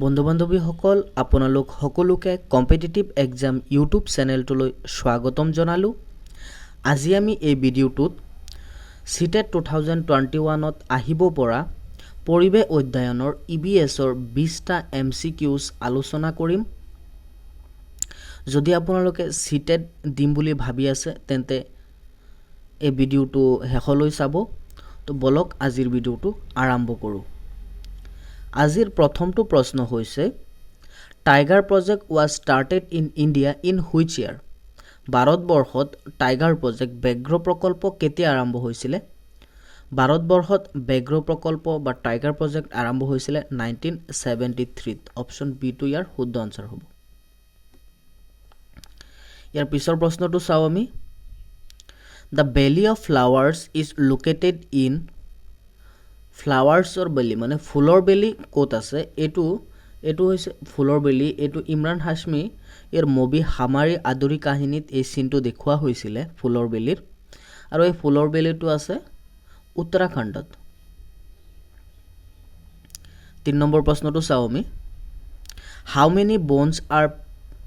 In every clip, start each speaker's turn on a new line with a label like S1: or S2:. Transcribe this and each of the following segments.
S1: বন্ধু বান্ধৱীসকল, আপোনালোক সকলোকে কম্পিটিটিভ এক্সাম ইউটিউব চেনেলটোলৈ স্বাগতম জনালোঁ। আজি আমি এই ভিডিঅ'টোত চিটেট 2021ত আহিব পৰা পৰিৱেশ অধ্যয়নৰ ইভিএছৰ 20টা এমচিকিউজ আলোচনা কৰিম। যদি আপোনালোকে চিটেট দিম বুলি ভাবি আছে, তেন্তে এই ভিডিঅ'টো শেষলৈ চাব। তো বলক, আজিৰ ভিডিঅ'টো আৰম্ভ কৰোঁ। আজিৰ প্ৰথমটো প্ৰশ্ন হৈছে, "Tiger Project was started in India in which year?" ভাৰতবৰ্ষত টাইগাৰ প্ৰজেক্ট, ব্যাঘ্ৰ প্ৰকল্প কেতিয়া আৰম্ভ হৈছিলে? ভাৰতবৰ্ষত ব্যাঘ্ৰ প্ৰকল্প বা টাইগাৰ প্ৰজেক্ট আৰম্ভ হৈছিলে 1973ত। অপশ্যন বিটো ইয়াৰ শুদ্ধ আনচাৰ হ'ব। ইয়াৰ পিছৰ প্ৰশ্নটো চাওঁ আমি। The Valley of Flowers is located in? ফ্লাৱাৰ্ছৰ valley মানে ফুলৰ ভেলী ক'ত আছে? এইটো হৈছে ফুলৰ ভেলী। এইটো ইমৰান হাছমি ইয়াৰ মুভি হামাৰী আধুৰী কাহিনীত এই চিনটো দেখুওৱা হৈছিলে ফুলৰ ভেলীৰ। আৰু এই ফুলৰ ভেলীটো আছে উত্তৰাখণ্ডত। 3 নম্বৰ প্ৰশ্নটো চাওঁ আমি। How many bones are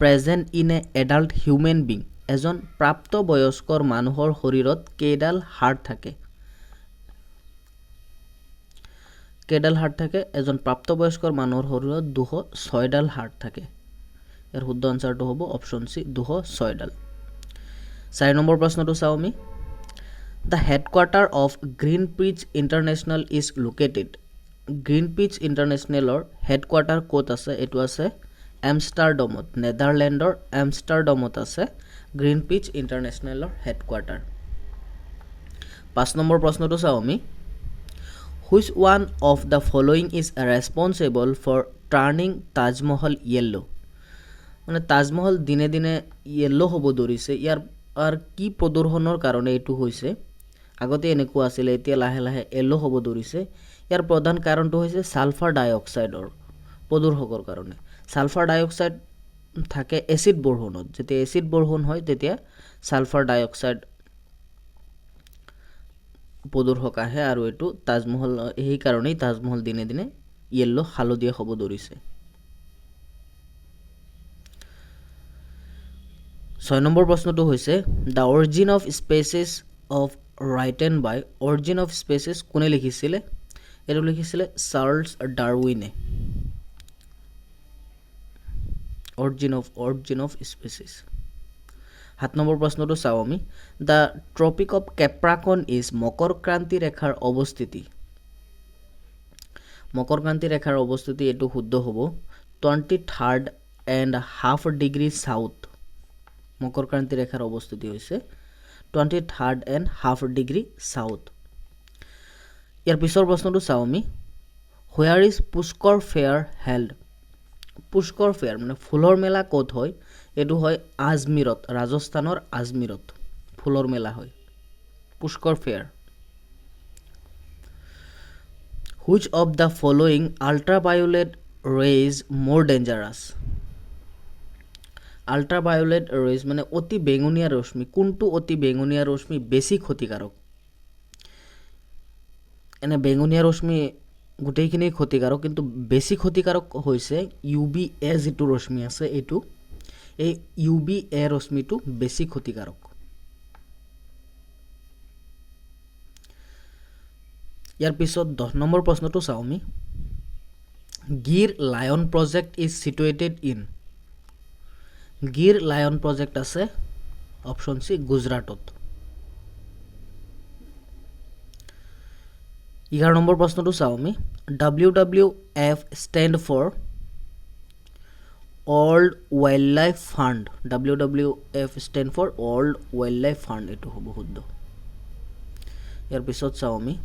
S1: present in a adult human being? এজন প্ৰাপ্তবয়স্কৰ মানুহৰ শৰীৰত কেইডাল হাড় থাকে? কেইডাল হাড় থাকে? এজন প্ৰাপ্তবয়স্কৰ মানুহৰ শৰীৰত 206ডাল হাড় থাকে। ইয়াৰ শুদ্ধ আনচাৰটো হ'ব অপশ্যন চি, 206ডাল। 4 নম্বৰ প্ৰশ্নটো চাওঁ আমি। The headquarter of Greenpeace International is located? Green pitch ইণ্টাৰনেশ্যনেলৰ headquarter ক'ত আছে? এইটো আছে এমষ্টাৰডমত। নেডাৰলেণ্ডৰ এমষ্টাৰডমত আছে গ্ৰীণ পিচ ইণ্টাৰনেশ্যনেলৰ হেডকোৱাৰ্টাৰ। 5 নম্বৰ প্ৰশ্নটো চাওঁ আমি। Which one of the following is responsible for turning Taj Mahal yellow? মানে তাজমহল দিনে দিনে য়েল্ল' হ'ব ধৰিছে, ইয়াৰ আৰু কি প্ৰদূষণৰ কাৰণে এইটো হৈছে? আগতে এনেকুৱা আছিলে, এতিয়া লাহে লাহে য়েল্ল' হ'ব ধৰিছে। ইয়াৰ প্ৰধান কাৰণটো হৈছে ছালফাৰ ডাই অক্সাইডৰ প্ৰদূষকৰ কাৰণে। ছালফাৰ ডাই অক্সাইড থাকে এচিড বৰষুণত। যেতিয়া এচিড বৰষুণ হয়, তেতিয়া ছালফাৰ ডাই অক্সাইড প্ৰদূষক আহে আৰু এইটো তাজমহল, সেইকাৰণেই তাজমহল দিনে দিনে য়েল্ল', হালধীয়া হ'ব ধৰিছে। 6 নম্বৰ প্ৰশ্নটো হৈছে, The Origin of Species of written by? Origin of species কোনে লিখিছিলে? এইটো লিখিছিলে চাৰ্লছ ডাৰউইনে, অৰিজিন অফ স্পেচিছ। 7 নম্বৰ প্ৰশ্নটো চাওঁ আমি। The Tropic of Capricorn is? মকৰ ক্ৰান্তি ৰেখাৰ অৱস্থিতি? মকৰ ক্ৰান্তি ৰেখাৰ অৱস্থিতি, এইটো শুদ্ধ হ'ব 23rd and half degree south। মকৰ ক্ৰান্তি ৰেখাৰ অৱস্থিতি হৈছে 23rd and half degree south। ইয়াৰ পিছৰ প্ৰশ্নটো চাওঁ আমি। Where is Pushkar Fair held? Pushkar fair মানে ফুলৰ মেলা ক'ত হয়? এইটো হয় আজমিৰত, ৰাজস্থানৰ আজমিৰত ফুলৰ মেলা হয়, Pushkar fair. Which of the following ultraviolet rays more dangerous? Ultraviolet rays মানে অতি বেঙুনীয়া ৰশ্মি। কোনটো অতি বেঙুনীয়া ৰশ্মি বেছি ক্ষতিকাৰক? এনে বেঙুনীয়া ৰশ্মি গোটেইখিনি ক্ষতিকাৰক, কিন্তু বেছি ক্ষতিকাৰক হৈছে ইউ ভি এ যিটো ৰশ্মি আছে এইটো। এই ইউ ভি এ ৰশ্মিটো বেছি ক্ষতিকাৰক। ইয়াৰ পিছত 10 নম্বৰ প্ৰশ্নটো চাওঁ আমি। Gir Lion Project is situated in? Gir Lion Project আছে অপশ্যন চি, গুজৰাটত। 11 নম্বৰ প্ৰশ্নটো চাওঁ আমি। WWF stand for? World Wildlife Fund। WWF stand for World Wildlife Fund, এইটো হ'ব শুদ্ধ। ইয়াৰ পিছত চাওঁ আমি।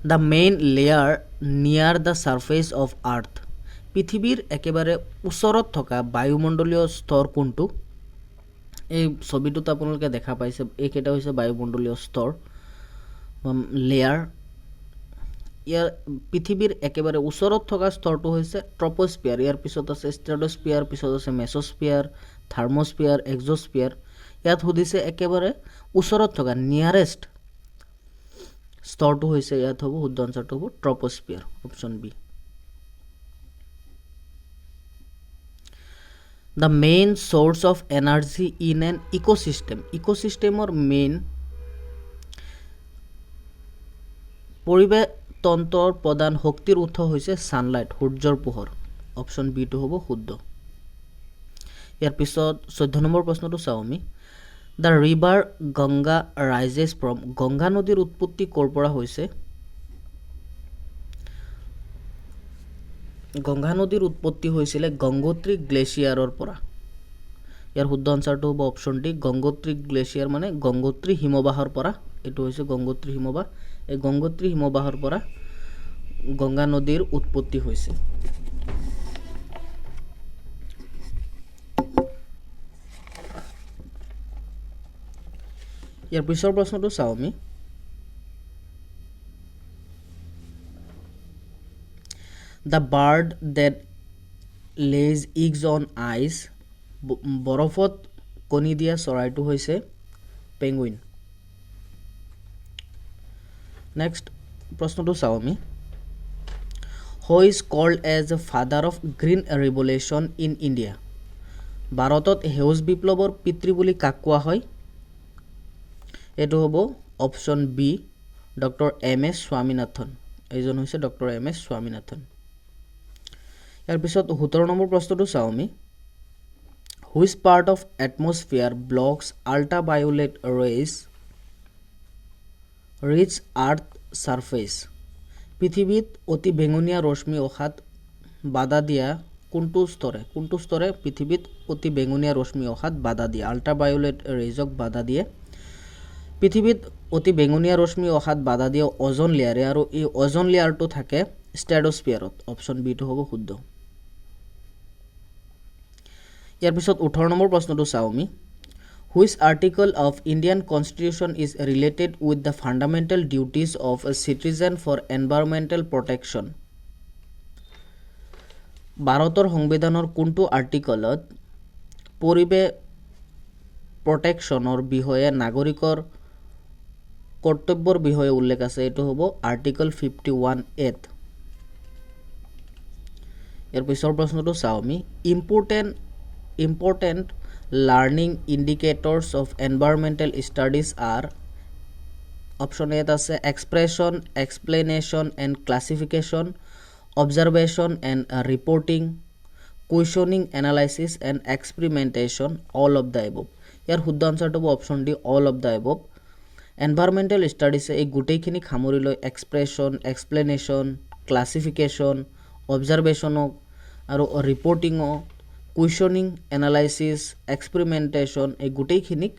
S1: The main layer near the surface of earth? পৃথিৱীৰ একেবাৰে ওচৰত থকা বায়ুমণ্ডলীয় স্তৰ কোনটো? এই ছবিটোত আপোনালোকে দেখা পাইছে, এইকেইটা হৈছে বায়ুমণ্ডলীয় স্তৰ, লেয়াৰ। ইয়াৰ পৃথিৱীৰ একেবাৰে ওচৰত থকা স্তৰটো হৈছে ট্ৰপস্পিয়াৰ। ইয়াৰ পিছত আছে ষ্ট্ৰেটস্পিয়াৰ, পিছত আছে মেছস্পিয়াৰ, থাৰ্মস্পিয়াৰ, এক্সস্পিয়াৰ। ইয়াত সুধিছে একেবাৰে ওচৰত থকা নিয়াৰেষ্ট স্তৰটো হৈছে, ইয়াত হ'ব শুদ্ধ আনচাৰটো হ'ব troposphere, option B. The main source of energy in an ecosystem, ইক'ছিষ্টেমৰ main পৰিৱেশ তন্ত্ৰৰ প্ৰধান শক্তিৰ উৎস হৈছে ছানলাইট, সূৰ্যৰ পোহৰ। অপশ্যন বিটো হ'ব শুদ্ধ। ইয়াৰ পিছত 14 নম্বৰ প্ৰশ্নটো চাওঁ আমি। The river Ganga rises from, Ganga নদীৰ উৎপত্তি ক'ৰ পৰা হৈছে? গংগা নদীৰ উৎপত্তি হৈছিলে গংগোত্ৰী গ্লেছিয়াৰৰ পৰা। ইয়াৰ শুদ্ধ আনচাৰটো হ'ব অপশ্যন ডি, গংগোত্ৰী গ্লেছিয়াৰ মানে গংগোত্ৰী হিমবাহৰ পৰা। এইটো হৈছে গংগোত্ৰী হিমবাহ। এই গংগোত্ৰী হিমবাহৰ পৰা গংগা নদীৰ উৎপত্তি হৈছে। ইয়াৰ পিছৰ প্ৰশ্নটো চাওঁ আমি। The bird that lays eggs on ice, বৰফত কণী দিয়া চৰাইটো হৈছে পেংগুইন। নেক্সট প্ৰশ্নটো চাওঁ আমি। Who is called as father of green revolution in India? ভাৰতত সেউজ বিপ্লৱৰ পিতৃ বুলি কাক কোৱা হয়? এইটো হ'ব option B, doctor M S Swaminathan. এইজন হৈছে ডক্টৰ এম এছ স্বামীনাথন। ইয়াৰ পিছত 17 নম্বৰ প্ৰশ্নটো চাওঁ আমি। Which part of atmosphere blocks ultraviolet rays reach earth surface? পৃথিৱীত অতি বেঙুনীয়া ৰশ্মি অহাত বাধা দিয়া কোনটো স্তৰে? কোনটো স্তৰে পৃথিৱীত অতি বেঙুনীয়া ৰশ্মি অহাত বাধা দিয়ে, আল্ট্ৰাভায়োলেট ৰেজক বাধা দিয়ে? পৃথিৱীত অতি বেঙুনীয়া ৰশ্মি অহাত বাধা দিয়ে অ'জন লেয়াৰে, আৰু এই অ'জন লেয়াৰটো থাকে ষ্ট্ৰেটস্ফিয়াৰত। অপশ্যন বিটো হ'ব শুদ্ধ। ইয়াৰ পিছত 18 নম্বৰ প্ৰশ্নটো চাওঁ আমি। Which article of Indian Constitution is related with the fundamental duties of a citizen for environmental protection? ভাৰতৰ সংবিধানৰ কোনটো আৰ্টিকলত পৰিৱেশ প্ৰটেকশ্যনৰ বিষয়ে নাগৰিকৰ কৰ্তব্যৰ বিষয়ে উল্লেখ আছে? এইটো হ'ব আৰ্টিকল 51 এত। ইয়াৰ পিছৰ প্ৰশ্নটো চাওঁ আমি। Important learning indicators of environmental studies are, option এত আছে expression, explanation and classification, observation and reporting, questioning, analysis and experimentation, all of the above. ইয়াৰ শুদ্ধ আনচাৰটো হ'ব option D, all of the above. Environmental ষ্টাডিছে এই গোটেইখিনিক সামৰি লৈ এক্সপ্ৰেছন, এক্সপ্লেনেশ্যন, ক্লাছিফিকেশ্যন, অবজাৰভেশ্যনক আৰু ৰিপৰ্টিঙক, কুৱেশ্যনিং, analysis, এক্সপেৰিমেণ্টেশ্যন, এই গোটেইখিনিক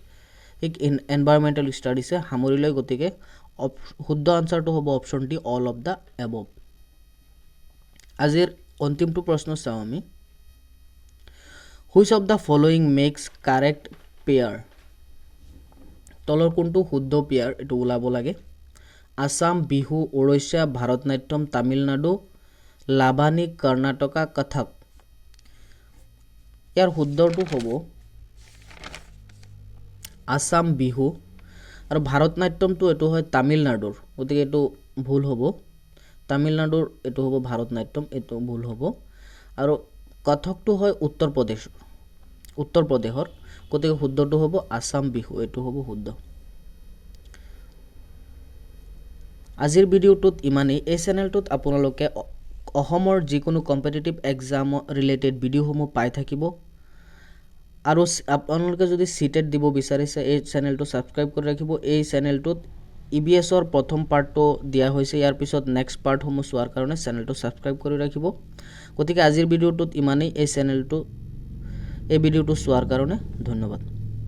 S1: এনভাইৰমেণ্টেল ষ্টাডিছে সামৰি লয়। গতিকে শুদ্ধ আনচাৰটো হ'ব option D, all of the above. আজিৰ অন্তিমটো প্ৰশ্ন চাওঁ আমি। Which of the following makes correct pair? তলৰ কোনটো শুদ্ধ পেয়াৰ, এইটো ওলাব লাগে। আছাম বিহু উৰিষ্যা, ভাৰতনাট্যম তামিলনাডু, লাভানী কৰ্ণাটকা, কথক। ইয়াৰ শুদ্ধটো হ'ব আছাম বিহু আৰু ভাৰতনাট্যমটো এইটো হয় তামিলনাডুৰ, গতিকে এইটো ভুল হ'ব। তামিলনাডুৰ এইটো হ'ব ভাৰতনাট্যম, এইটো ভুল হ'ব। আৰু কথকটো হয় উত্তৰ প্ৰদেশৰ, উত্তৰ প্ৰদেশৰ, গতিকে শুদ্ধটো হ'ব আছাম বিহু, এইটো হ'ব শুদ্ধ। আজিৰ ভিডিঅ'টোত ইমানেই। এই চেনেলটোত আপোনালোকে অসমৰ যিকোনো কম্পিটিটিভ এক্সাম ৰিলেটেড ভিডিঅ'সমূহ পাই থাকিব। আৰু আপোনালোকে যদি চিটেট দিব বিচাৰিছে, এই চেনেলটো ছাবস্ক্ৰাইব কৰি ৰাখিব। এই চেনেলটোত ই ভি এছৰ প্ৰথম পাৰ্টটো দিয়া হৈছে, ইয়াৰ পিছত নেক্সট পাৰ্টসমূহ চোৱাৰ কাৰণে চেনেলটো ছাবস্ক্ৰাইব কৰি ৰাখিব। গতিকে আজিৰ ভিডিঅ'টোত ইমানেই। এই ভিডিঅ'টো চোৱাৰ কাৰণে ধন্যবাদ।